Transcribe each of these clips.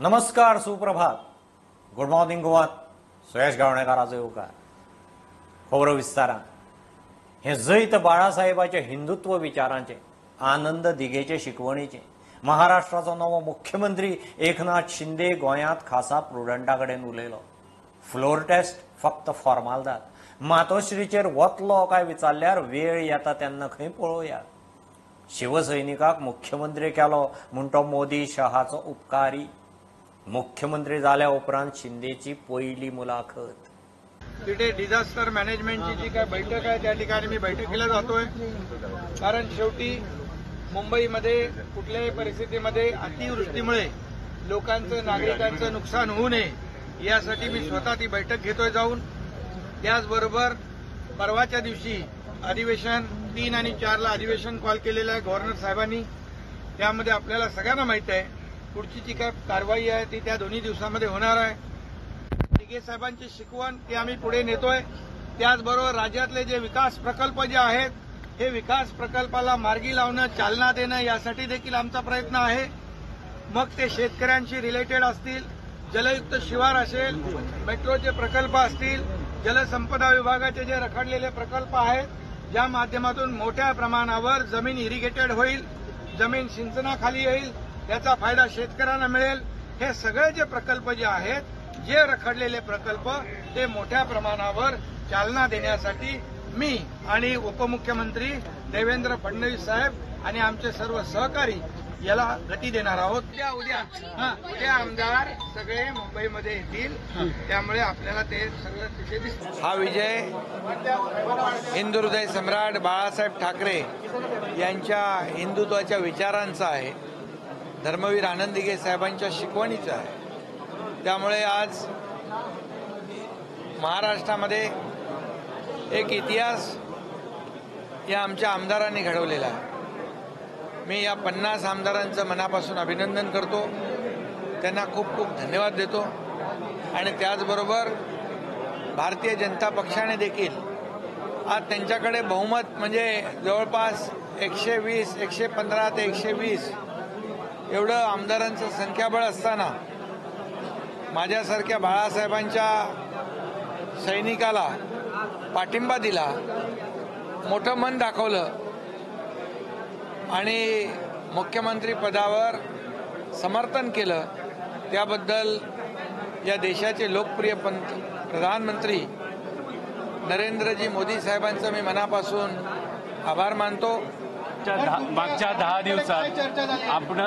नमस्कार, सुप्रभात, good morning गोवात. सुयश गावणेकाराचो येवकार. खबरो विस्तारान. हें जैत बाळासाहेबाचे हिंदुत्व विचारांचें, आनंद दिगेचे शिकवणीचें. महाराष्ट्राचो नवो मुख्यमंत्री एकनाथ शिंदे गोंयांत खासा प्रुडंटा कडेन उलयलो. फ्लोर टेस्ट फक्त फॉर्मालदाद. मातोश्रीचेर वतलो काय विचारल्यार वेळ येता तेन्ना खंय पळोवया. शिवसैनिकाक मुख्यमंत्री केलो म्हूण तो मोदी शहाचो उपकारी. मुख्यमंत्री जाल्या उपरांत शिंदेची पयली मुलाखत. तिथे डिझास्टर मॅनेजमेंटची जी काय बैठक आहे त्या ठिकाणी मी बैठकीला जातोय, कारण शेवटी मुंबईमध्ये कुठल्याही परिस्थितीमध्ये अतिवृष्टीमुळे लोकांचं नागरिकांचं नुकसान होऊ नये यासाठी मी स्वतः ती बैठक घेतोय जाऊन. त्याचबरोबर परवाच्या दिवशी अधिवेशन 3 आणि 4 अधिवेशन कॉल केलेलं आहे गव्हर्नर साहेबांनी. त्यामध्ये आपल्याला सगळ्यांना माहित आहे पुढची जी काय कारवाई आहे ती त्या दोन्ही दिवसामध्ये होणार आहे. दिघे साहेबांची शिकवण ती आम्ही पुढे नेतोय. त्याचबरोबर राज्यातले जे विकास प्रकल्प जे आहेत हे विकास प्रकल्पाला मार्गी लावणं, चालना देणं यासाठी देखील आमचा प्रयत्न आहे. मग ते शेतकऱ्यांशी रिलेटेड असतील, जलयुक्त शिवार असेल, मेट्रोचे प्रकल्प असतील, जलसंपदा विभागाचे जे रखडलेले प्रकल्प आहेत ज्या माध्यमातून मोठ्या प्रमाणावर जमीन इरिगेटेड होईल, जमीन सिंचनाखाली येईल, त्याचा फायदा शेतकऱ्यांना मिळेल. हे सगळे जे प्रकल्प जे आहेत, जे रखडलेले प्रकल्प ते मोठ्या प्रमाणावर चालना देण्यासाठी मी आणि उपमुख्यमंत्री देवेंद्र फडणवीस साहेब आणि आमचे सर्व सहकारी याला गती देणार आहोत. उद्या उद्या आमदार सगळे मुंबईमध्ये येतील, त्यामुळे आपल्याला ते सगळं तिथे दिसतील. हा विजय हिंदू हृदय सम्राट बाळासाहेब ठाकरे यांच्या हिंदुत्वाच्या विचारांचा आहे, धर्मवीर आनंद दिघे साहेबांच्या शिकवणीचा आहे. त्यामुळे आज महाराष्ट्रामध्ये एक इतिहास या आमच्या आमदारांनी घडवलेला आहे. मी या 50 आमदारांचं मनापासून अभिनंदन करतो, त्यांना खूप खूप धन्यवाद देतो. आणि त्याचबरोबर भारतीय जनता पक्षाने देखील आज त्यांच्याकडे बहुमत म्हणजे जवळपास 120, 115 ते 120 एवढं आमदारांचं संख्याबळ असताना माझ्यासारख्या बाळासाहेबांच्या सैनिकाला पाठिंबा दिला, मोठं मन दाखवलं आणि मुख्यमंत्री पदावर समर्थन केलं. त्याबद्दल या देशाचे लोकप्रिय प्रधानमंत्री नरेंद्रजी मोदी साहेबांचं मी मनापासून आभार मानतो. मागच्या 10 दिवसात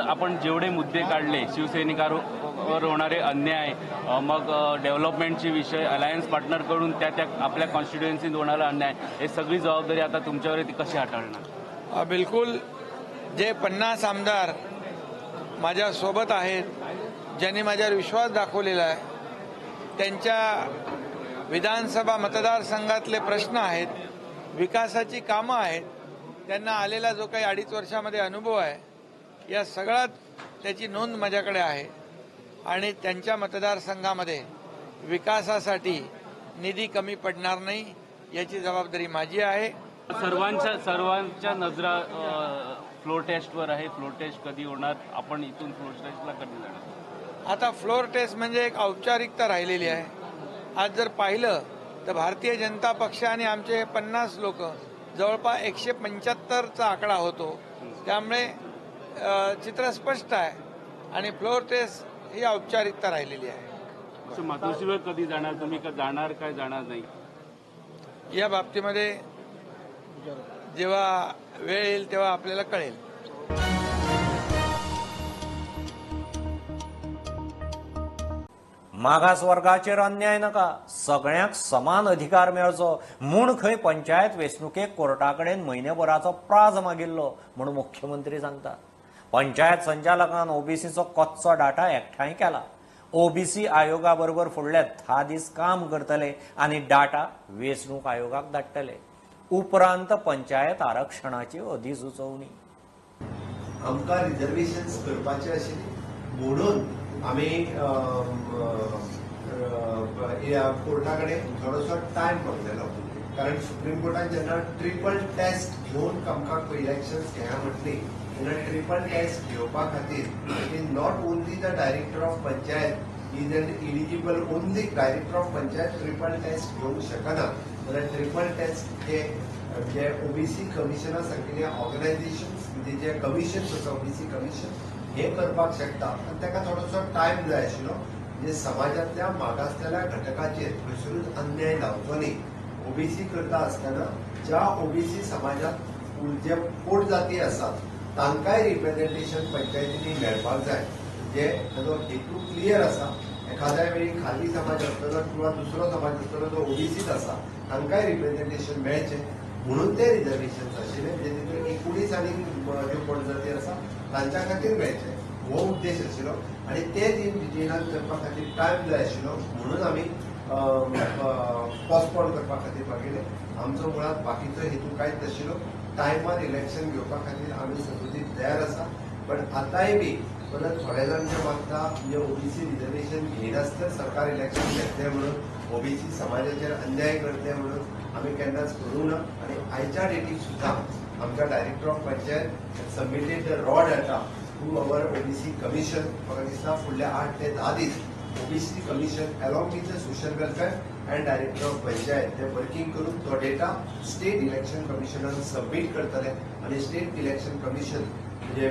आपण जेवढे मुद्दे काढले, शिवसैनिकांवर होणारे अन्याय, मग डेव्हलपमेंटचे विषय, अलायन्स पार्टनरकडून त्या त्या आपल्या कॉन्स्टिट्युएन्सीत होणारा अन्याय, हे सगळी जबाबदारी आता तुमच्यावर ती कशी हाताळणार? बिलकुल, जे 50 आमदार माझ्यासोबत आहेत, ज्यांनी माझ्यावर विश्वास दाखवलेला आहे, त्यांच्या विधानसभा मतदारसंघातले प्रश्न आहेत, विकासाची कामं आहेत, त्यांना आलेला जो काही 2.5 वर्षामध्ये अनुभव आहे या सगळ्यात त्याची नोंद माझ्याकडे आहे. आणि त्यांच्या मतदारसंघामध्ये विकासासाठी निधी कमी पडणार नाही याची जबाबदारी माझी आहे. सर्वांच्या नजरा फ्लोर टेस्टवर आहे. फ्लोर टेस्ट कधी होणार, आपण इथून फ्लोर टेस्टला कधी जाणार? आता फ्लोर टेस्ट म्हणजे एक औपचारिकता राहिलेली आहे. आज जर पाहिलं तर भारतीय जनता पक्ष आणि आमचे 50 लोक जवळपास 175चा आकडा होतो, त्यामुळे चित्र स्पष्ट आहे आणि फ्लोअर टेस्ट ही औपचारिकता राहिलेली आहे. मातोश्रीवर कधी जाणार तुम्ही, का जाणार काय जाणार नाही या बाबतीमध्ये जेव्हा वेळ येईल तेव्हा आपल्याला कळेल. मागास वर्गाचेर अन्याय नाका, सगळ्यांक समान अधिकार मेळचो म्हूण खंय पंचायत वेंचणुकेक कोर्टा कडेन म्हयनेभराचो प्राज मागिल्लो म्हूण मुख्यमंत्री सांगता. पंचायत संचालकान ओबीसीचो कच्चो डाटा एकठांय केला. ओबीसी आयोगा बरोबर फुडले 10 दीस काम करतले आनी डाटा वेंचणूक आयोगाक धाडटले. उपरांत पंचायत आरक्षणाची अधिसुचोवणी. आमकां रिजर्वेशन्स करपाचें आशिल्लें म्हणून आमी कोर्टा कडेन थोडोसो टायम मागलेलो, कारण सुप्रीम कोर्टान जेन्ना ट्रिपल टेस्ट घेवन आमकां इलेक्शन्स घेया म्हटली तेन्ना ट्रिपल टेस्ट घेवपा खातीर it is not only the director of panchayat is an eligible, only director of panchayat triple test घेवंक शकना. जाल्यार ट्रिपल टेस्ट हे जे ओबीसी कमिशना सारकिल्ले ऑर्गनायझेशन्स म्हणजे जे कमिशन्स आसा ओबीसी कमिशन हे करपाक शकता. आनी ताका थोडोसो टायम जाय आशिल्लो. म्हणजे समाजांतल्या मागासलेल्या घटकाचेर खंयसरूच अन्याय जावचो न्ही. ओबीसी करता आसतना ज्या ओबीसी समाजात जे पोट जाती आसात तांकांय रिप्रेझेंटेशन पंचायतींनी मेळपाक जाय. म्हणजे ताजो हेतू क्लियर आसा. एखाद्या वेळी खाली समाज आसतलो किंवा दुसरो समाज आसतलो जो ओबीसीत आसा तांकांय रिप्रेझेंटेशन मेळचें म्हणून ते रिजर्वेशन आशिल्ले. म्हणजे तितून 19 आनी ज्यो पोटजाती आसा तांच्या खातीर मेळचें हो उद्देश आशिल्लो आनी ते इन डिटेलान करपा खातीर टायम जाय आशिल्लो म्हणून आमी पोस्टपोन करपा खातीर मागिल्लें. आमचो मुळांत बाकीचो हेतू कांयच नाशिल्लो. टायमार इलेक्शन घेवपा खातीर आमी सदोदीत तयार आसा. पण आतांय बी परत थोडे जाण जे मागता म्हणजे ओबीसी रिजर्वेशन घेयनासतना सरकार इलेक्शन घेतलें म्हणून ओबीसी समाजाचेर अन्याय करतले म्हणून आमी केन्नाच करूं ना. आनी आयच्या डेटीक सुद्दां आमच्या director of panchayat submitted the raw data to our OBC commission. म्हाका दिसता फुडल्या 8 ते 10 दीस OBC commission along with the social welfare and director of panchayat ते वर्किंग करून तो डेटा स्टेट इलेक्शन कमिशनान सबमीट करतले आनी स्टेट इलेक्शन कमिशन म्हणजे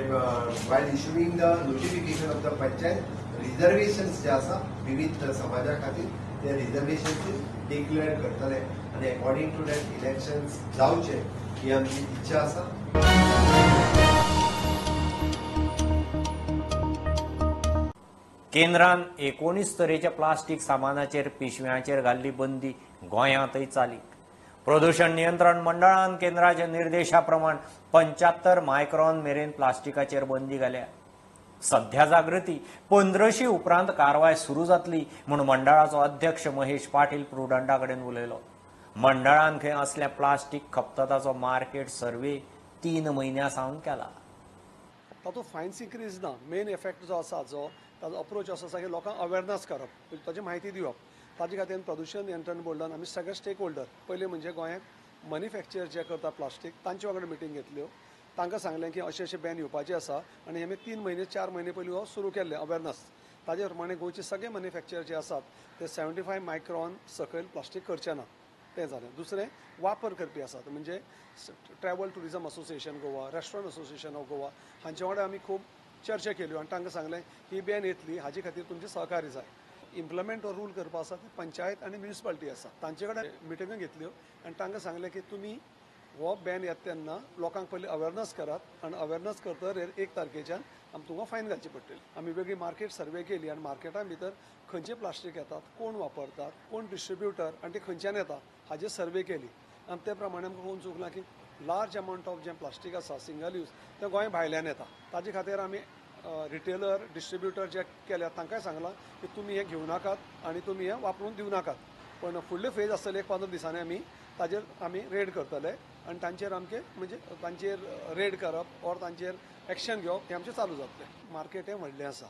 while issuing the notification of the panchayat reservations जे आसा विविध समाजा खातीर ते रिजर्वेशन्स डिक्लेअर करतले आनी अकॉर्डिंग टू that elections जावचे ही आमची इच्छा आसा. केंद्रान 19 तरेच्या प्लास्टीक सामानाचेर पिशव्यांचेर घाल्ली बंदी गोंयांतय चालीक. प्रदूषण नियंत्रण मंडळान केंद्राच्या निर्देशा प्रमाण 75 मायक्रॉन मेरेन प्लास्टिकाचेर बंदी घाल्या. सध्या जागृती 1500 उपरांत कारवाय सुरू जातली म्हूण मंडळाचो अध्यक्ष महेश पाटील प्रुडंटा कडेन उलयलो. मंडळान खंय असल्या प्लास्टीक खपतताचो मार्केट सर्वे 3 म्हयन्यां सावन केला. तातूंत फायन्स इन्क्रीज ना. मेन इफेक्ट जो आसा जो ताजो अप्रोच असो आसा की लोकांक अवेरनस करप, ताजी म्हायती दिवप. ताजे खातीर प्रदूषण नियंत्रण बोर्डान आमी सगळे स्टेक होल्डर पयलीं म्हणजे गोंयांत मॅन्युफॅक्चर जे करता प्लास्टीक तांचे वांगडा मिटींग घेतल्यो. तांकां सांगलें की अशें अशें बॅन येवपाचें आसा आनी आमी 3 म्हयने 4 म्हयने पयलीं हो सुरू केल्लें अवेरनस. ताजे प्रमाणे गोंयचे सगळे मॅन्युफॅक्चर जे आसात ते 75 मायक्रॉन सकयल प्लास्टीक करचे ना. तें जालें. दुसरें वापर करपी आसात म्हणजे travel tourism association Goa, restaurant association of Goa हांचे वांगडा आमी खूब चर्चा केल्यो आनी तांकां सांगलें ही बॅन येतली हाजे खातीर तुमचें सहकार्य जाय. इम्प्लिमेंट हो रूल करपा आसा ते पंचायत आनी म्युनिसिपालिटी आसा तांचे कडेन मिटिंगो घेतल्यो आनी तांकां सांगलें की तुमी हो बॅन येता तेन्ना लोकांक पयलीं अवेरनस करात आनी अवेरनस करतकीर 1 तारखेच्यान आमकां तुमकां फायन घालची पडटली. आमी वेगळी मार्केट सर्वे केली आनी मार्केटा भितर खंयचे प्लास्टीक येतात, कोण वापरतात, कोण डिस्ट्रिब्युटर आनी ते खंयच्यान येता हाजे सर्वे केली आनी ते प्रमाणे आमकां कळून चुकलां की लार्ज अमावंट ऑफ जें प्लास्टीक आसा सिंगल यूज तें गोंय भायल्यान येता. ताजे खातीर आमी रिटेलर डिस्ट्रिब्युटर जे केल्यात तांकांय सांगलां की तुमी हें घेवं नाकात आनी तुमी हें वापरून दिवं नाकात. पण फुडले फेज आसतले 1-15 दिसांनी आमी ताजेर आमी रेड करतले आनी तांचेर आमचे म्हणजे तांचेर रेड करप ऑर तांचेर एक्शन घेवप हें आमचें चालू जातलें. मार्केट हें व्हडलें आसा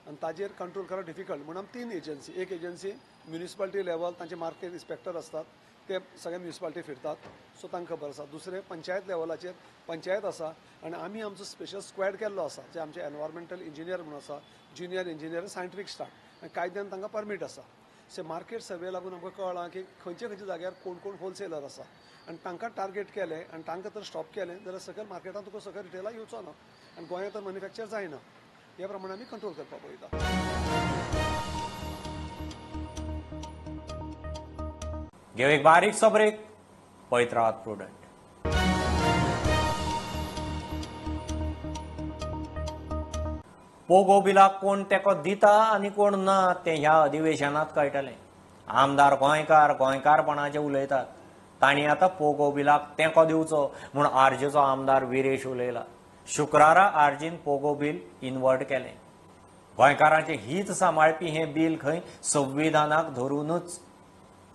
आनी ताजेर कंट्रोल करप डिफिकल्ट म्हणून आमी 3 एजन्सी, एक एजन्सी म्युनिसिपालिटी लेवल तांचे मार्केट इन्स्पेक्टर आसतात ते सगळे म्युनिसिपालिटी फिरतात सो तांकां खबर आसा. दुसरें पंचायत लेवलाचेर पंचायत आसा आनी आमी आमचो स्पेशल स्क्वॅड केल्लो आसा जे आमचे एनवायरमेंटल इंजिनियर म्हणून आसा, ज्युनियर इंजिनियर, सायंटिफीक स्टाफ आनी कायद्यान तांकां परमीट आसा. सो मार्केट सर्वे लागून आमकां कळ्ळां की खंयचे खंयचे जाग्यार कोण कोण होलसेलर आसा आनी तांकां टार्गेट केलें आनी तांकां तर स्टॉप केलें जाल्यार सकयल मार्केटांत तुका सकयल रिटेलाक येवचो ना आनी गोंयांत तर मॅन्युफॅक्चर जायना. ह्या प्रमाणे आमी कंट्रोल करपाक पळयता. घेव एक बारीकसो ब्रेक, पळयत रावात प्रुडंट. पोगो बिलाक कोण तेंको दिता आनी कोण ना तें ह्या अधिवेशनांत कळटलें. आमदार गोंयकार गोंयकारपणाचें उलयतात, तांणी आतां पोगो बिलाक तेंको दिवचो म्हूण आरजीचो आमदार विरेश उलयला. शुक्रारा आरजीन पोगो बील इन्वर्ट केलें. गोंयकारांचें हित सांबाळपी हें बील खंय संविधानाक धरूनच.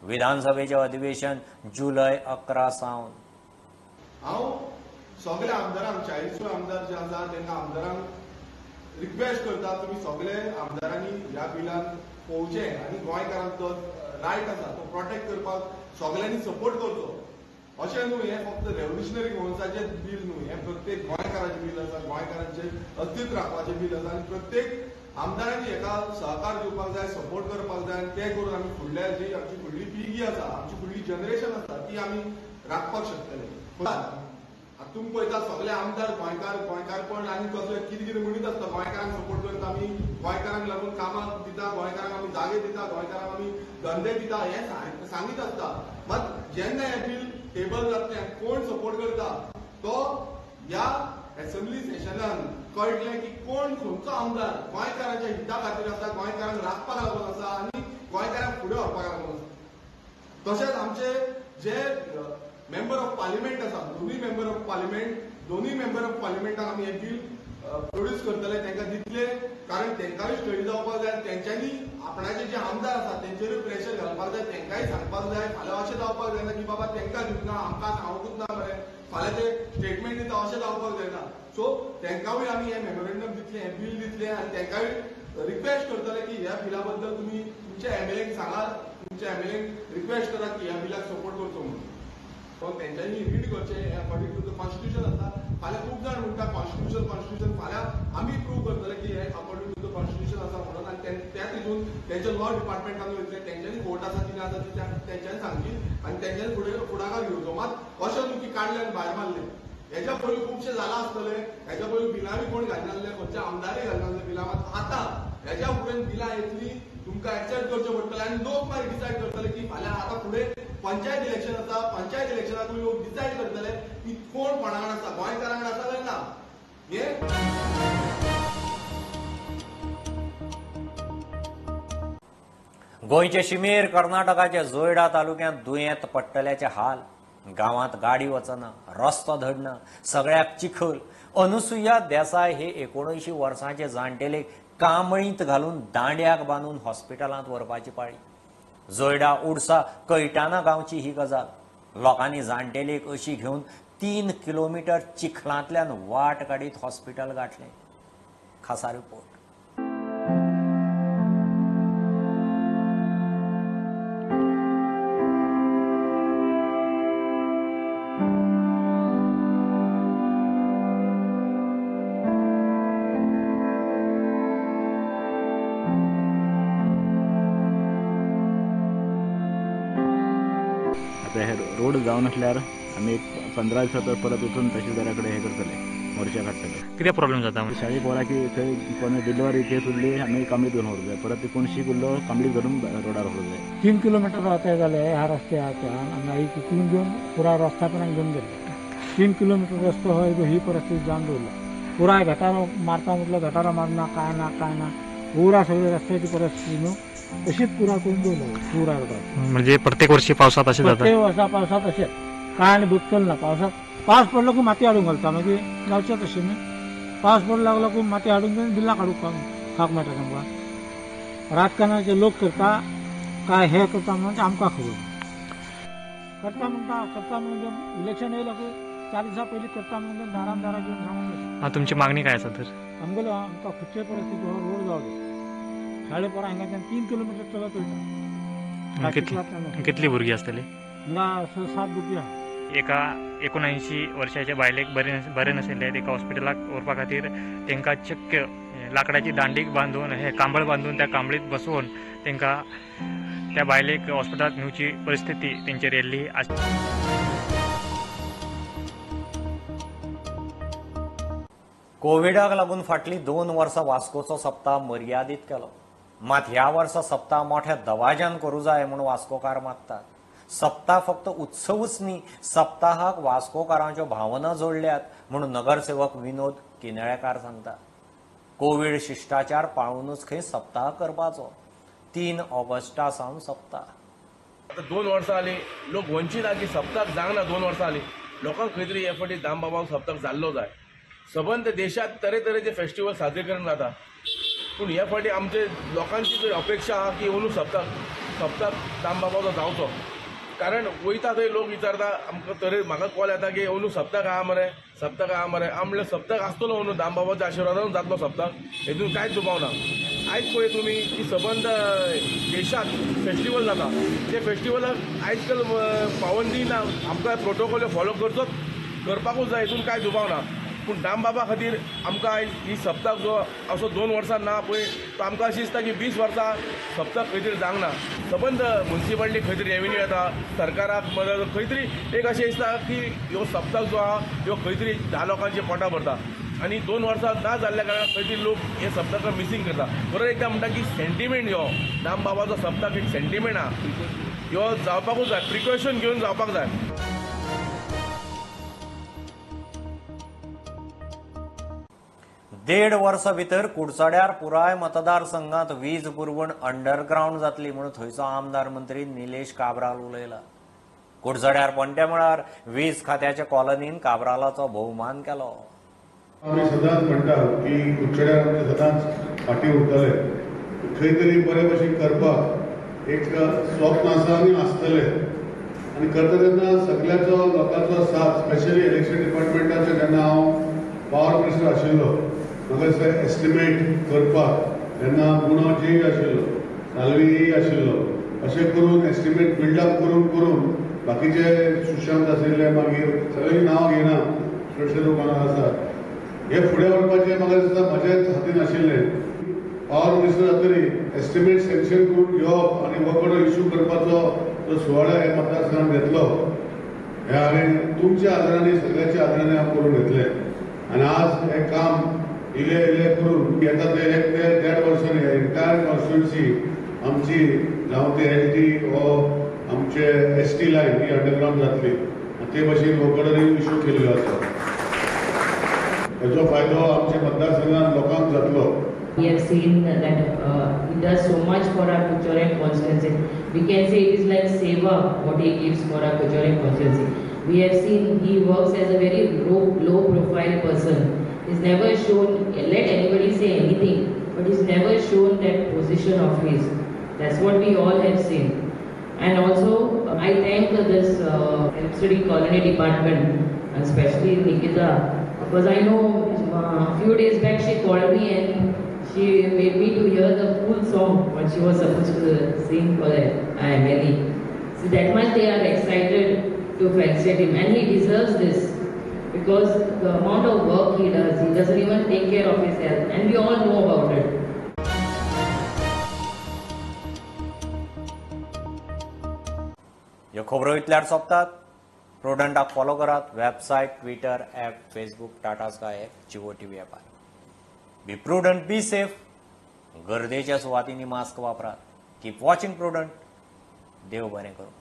विधानसभेचें अधिवेशन जुलय 11 सावन. हांव सगळ्या आमदारांक, 40 आमदार जे आसा तांकां आमदारांक रिक्वेस्ट करता, तुमी सगळे आमदारांनी ह्या बिलान पळोवचें आनी गोंयकारांक जो रायट आसा तो प्रोटेक्ट करपाक सगळ्यांनी सपोर्ट करचो. अशें न्हू हें फक्त रेव्होल्युशनरी गोवन्साचें बील न्हू, हें प्रत्येक गोंयकाराचें बील आसा, गोंयकारांचें अस्तित्व राखपाचें बील आसा आनी प्रत्येक आमदारांनी हेका सहकार दिवपाक जाय, सपोर्ट करपाक जाय आनी तें करून आमी फुडल्या जी आमची फुडली पिळगी आसा, आमची फुडली जनरेशन आसा ती आमी राखपाक शकतले. आतां तुमी पळयता सगळे आमदार गोंयकार गोंयकारपण आनी कसले कितें कितें म्हणीत आसता, गोंयकारांक सपोर्ट करता आमी, गोंयकारांक लागून कामां दिता, गोंयकारांक आमी जागे दिता, गोंयकारांक आमी धंदे दिता, हें सांगीत आसता. मात जेन्ना हें बील टेबल जातलें कोण सपोर्ट करता तो ह्या एसेंब्ली सेशनान कळटलें की कोण खंयचो आमदार गोंयकारांच्या हिता खातीर आसा, गोंयकारांक राखपाक लागून आसा आनी गोंयकारांक फुडें व्हरपाक लागून आसा. तशेंच आमचे जे मेंबर ऑफ पार्लिमेंट आसा, दोनूय मेंबर ऑफ पार्लिमेंट, दोनूय मेंबर ऑफ पार्लिमेंटाक आमी हें बील प्रोड्यूस करतले, तांकां दितले, कारण तांकांय स्टडी जावपाक जाय, तेंच्यांनी आपणाचे जे आमदार आसा तेंचेरूय प्रेशर घालपाक जाय, तांकांय सांगपाक जाय. फाल्यां अशें जावपाक जायना की बाबा तांकां दिवंक ना, आमकां सांगूंकूच ना मरे, फाल्यां ते स्टेटमेंट दिता, अशें जावपाक जायना. सो तांकांय आमी हें मेमोरेंडम दितले, हें बील दितले आनी तांकांय रिक्वेस्ट करतले की ह्या बिला बद्दल तुमी तुमच्या एमएलएक सांगा, तुमच्या एमएलएक रिक्वेस्ट करा की ह्या बिलाक सपोर्ट करचो म्हणून. तेंच्यांनी रीड करचें, हें अकॉर्डिंग टू the constitution आसा. फाल्यां खूब जाण म्हणटा कॉन्स्टिट्युशन कॉन्स्टिट्युशन, फाल्यां आमी प्रूव करतले की हें अकॉर्डिंग टू the constitution आसा म्हणून. आनी त्या तितून तेंच्या लॉ डिपार्टमेंटान वयतले, तेंच्यांनी कोर्ट आसा कितें आसा ती तेंच्यांनी सांगची आनी तेंच्यांनी फुडें फुडाकार घेवचो. मात अशें न्हू की काडले आनी भायर मारले. हेच्या पयलीं खुबशें जालां आसतलें, हेच्या पयलीं बिलांय कोण घालनासले, खंयच्या आमदारय घालनासले बिलां. मात आतां हेच्या फुडें बिलां येतली, तुमकां एक्सेप्ट करचें पडटलें आनी लोक मागीर डिसायड करतले की फाल्यां आतां फुडें पंचायत इलेक्शन आसा, पंचायत इलेक्शनाक लोक डिसायड करतले की कोण कोणा कडेन आसा, गोंयकारां कडेन आसा काय ना. हे गोंयचे शिमेर कर्नाटकाच्या जोयडा तालुक्यांत दुयेंत पडटल्याचे हाल. गांवांत गाडी वचना, रस्तो धडना, सगळ्याक चिखल. अनुसुया देसाय हे 79 वर्सांचे जाणटेले कांबळींत घालून दांड्याक बांदून हॉस्पिटलांत व्हरपाची पाळी. जोयडा उडसा कैटाना गांवची ही गजाल. लोकांनी जाणटेलेक अशी घेवन 3 किलोमीटर चिखलांतल्यान वाट काडीत हॉस्पिटल गाठलें. खासा रिपोर्ट. रोड जावन आसल्यार आमी 15 दिसां परत वचून तहसीलदारा कडेन हें करतले, मोर्चा काडटले. कितें प्रॉब्लेम जाता? शाळेक वराकी थंय कोण डिलिव्हरी केस उरली, आमी कांबळी धरून व्हरूंक जाय, परत कोण शीक उरलो कांबळी धरून रोडार व्हरूंक जाय. 3 किलोमिटर रावता जाले ह्या रस्त्याच्यान हांगा तितून घेवन पुराय रस्त्या पर्यंत घेवन गेले. 3 किलोमिटर रस्तो हो ही परिस्थिती जावन दवरला. पुराय गटारो मारता म्हटल्यार गटारो मारना, काय ना काय ना, पुरा सगळी रस्त्याची परिस्थिती न्हू अशीच पुरा करून दवरला पुरा रोडार. म्हणजे प्रत्येक वर्षी पावसात अशें जाता? प्रत्येक वर्सा पावसात अशें काय आनी बदल ना. पावसात पावस पडलो की माती हाडूंक घालता, मागीर जावचें तशें न्ही. पावस पडलो लागलो की माती हाडून घेवन बिल्लां काडूंक खावंक मेळटा तांकां. राजकारणाचे लोक करता काय हे करता म्हणून आमकां खबर करता म्हणटा, करता म्हणून इलेक्शन येयलो की 4 दिसां पयलीं करता म्हणून दारान दारां घेवन सांगून वता. तुमची मागणी काय आसा तर? आमगेलो आमकां खंयचे परिस्थिती हो रोड जावं जाय. शाळे पोरां हांगाच्यान 3 किलोमिटर चलत वयता. कितली भुरगीं आसतली? हांगा 6-7 भुरगीं आहा. एका 79 वर्साच्या बायलेक बरें नाशिल्लें, तेका हॉस्पिटलाक व्हरपा खातीर तांकां चक्क लाकडाची दांडीक बांदून हे कांबळ बांदून त्या कांबळीत बसोवन तांकां त्या बायलेक हॉस्पिटलांत नेवची परिस्थिती तेंचेर येयल्ली. कोविडाक लागून फाटलीं 2 वर्सां वास्कोचो सप्ताह मर्यादीत केलो. मात ह्या वर्सा सप्ताह मोठ्या दवाज्यान करूं जाय म्हूण वास्कोकार मागतात. सप्ताह फक्त उत्सवूच न्ही, सप्ताहाक वास्कोकारांच्यो भावना जोडल्यात म्हूण नगरसेवक विनोद किनळेकार सांगता. कोवीड शिश्टाचार पाळूनच खंय सप्ताह करपाचो. 3 ऑगस्टा सावन सप्ताह. आतां 2 वर्सां जालीं लोक वंचीत आहा की सप्ताक जावंक ना. 2 वर्सां जालीं लोकांक खंय तरी हे फावटी दामबाबाक सप्ताक जाल्लो जाय. सबंद देशांत तरेतरेचे फेस्टिवल सादरीकरण जाता, पूण हे फावटी आमचे लोकांची जर अपेक्षा आहा की अंदू सप्ताक सप्ताक दामबाबाचो जावचो. कारण वयता थंय लोक विचारता आमकां, तरी म्हाका कॉल येता की अंदू सप्तक आहा मरे, सप्तक आहा मरे. हांव म्हणलें सप्तक आसतलो अंदू, दामबाबाच्या आशिर्वादान जातलो सप्तक, हेतून कांयच दुबाव ना. आयज पळय तुमी की सबंद देशांत फेस्टिवल जाता, ते फेस्टिवलाक आयज काल पावंदी ना, आमकां प्रोटोकॉल फॉलो करचोच, करपाकूच जाय, हितून कांय दुबाव ना. पूण दामबाबा खातीर आमकां आयज ही सप्तक जो असो 2 वर्सां ना पळय, तो आमकां अशें दिसता की 20 वर्सां सप्तक खंय तरी जावंक ना. सबंद मुन्सिपालिटी खंय तरी रेवेन्यू येता, सरकाराक मदत, खंय तरी एक अशें दिसता की ह्यो सप्तक जो आहा ह्यो खंय तरी 10 लोकांचे पोटां भरता आनी 2 वर्सां ना जाल्ल्या कारणान खंय तरी लोक हे सप्तकाक मिसींग करता. बरोबर एकदां म्हणटा की सेंटिमेंट, ह्यो दामबाबाचो सप्तक एक सेंटिमेंट आहा, ह्यो जावपाकूच जाय, प्रिकॉशन घेवन जावपाक जाय. 1.5 वर्सां भितर कुडचड्यार पुराय मतदारसंघात वीज पुरवण अंडरग्रावंड जातली म्हणून थंयचो आमदार मंत्री निलेश काब्राल उलयला. कुडचड्यार पणट्या मळार वीज खात्याच्या कॉलनीन काब्रालाचो भोवमान केलो. आमी सदांच म्हणटा की कुडचड्यार आमचे सदांच फाटीं उरतले, खंय तरी बरे भशेन करपाक एक स्वप्न आसा आनी आसतलें. आनी करता तेन्ना सगळ्याचो लोकांचो साथ, स्पेशली इलेक्शन डिपार्टमेंटाचो, जेन्ना हांव पावर मिनिस्टर आशिल्लो म्हाका दिसता एस्टिमेट करपाक तेन्ना गुणो जेय आशिल्लो, सालवी आशिल्लो, अशें करून एस्टिमेट बिल्डअप करून करून बाकीचे सुशांत आशिल्ले, मागीर सगळीं नांव घेयना, चडशे लोक हांगा आसात. हे फुडें व्हरपाचें म्हाका दिसता म्हज्याच हातीन आशिल्लें. पावर मिनिस्टर जातरी एस्टिमेट सँक्शन करून घेवप आनी वर्क ऑर्डर इश्यू करपाचो जो सुवाळो हे मतदारसंघान घेतलो, हे हांवें तुमच्या आदारांनी, सगळ्यांच्या आदारांनी हांव करून घेतलें. आनी आज हें काम इल्लें इल्लें करून येता ते 1 ते 1.5 वर्सांनी एंटायर कॉन्स्टिट्युएन्सी आमची, जावं ती एल टी वो आमचे एस टी लायन ही अंडरग्रावंड जातली आनी ते भशेन वर्क ऑर्डरूय इश्यू केल्ल्यो आसा. हेजो फायदो आमच्या मतदारसंघात लोकांक जातलो. We have seen that he does so much for our Curchorem constituency. We can say it is like seva what he gives for our Curchorem constituency. We have seen he works as a very low profile person. He's never shown, let anybody say anything, but he's never shown that position of his. That's what we all have seen. And also, I thank this Help City Colony department, and especially Nikita, because I know a few days back she called me and she made me to hear the full song what she was supposed to sing for MLA. So that much they are excited to felicitate him, and he deserves this because the amount of work he does, he doesn't even take care of his health, and we all know about it. ह्यो खबरो इतल्यार सोंपतात. प्रुडंटाक follow करात website, Twitter, app, Facebook, Tata Sky app, Jio TV ॲपार. Be prudent, be safe. गर्देच्या सुवातींनी mask वापरात. Keep watching prudent. देव बरें करूं.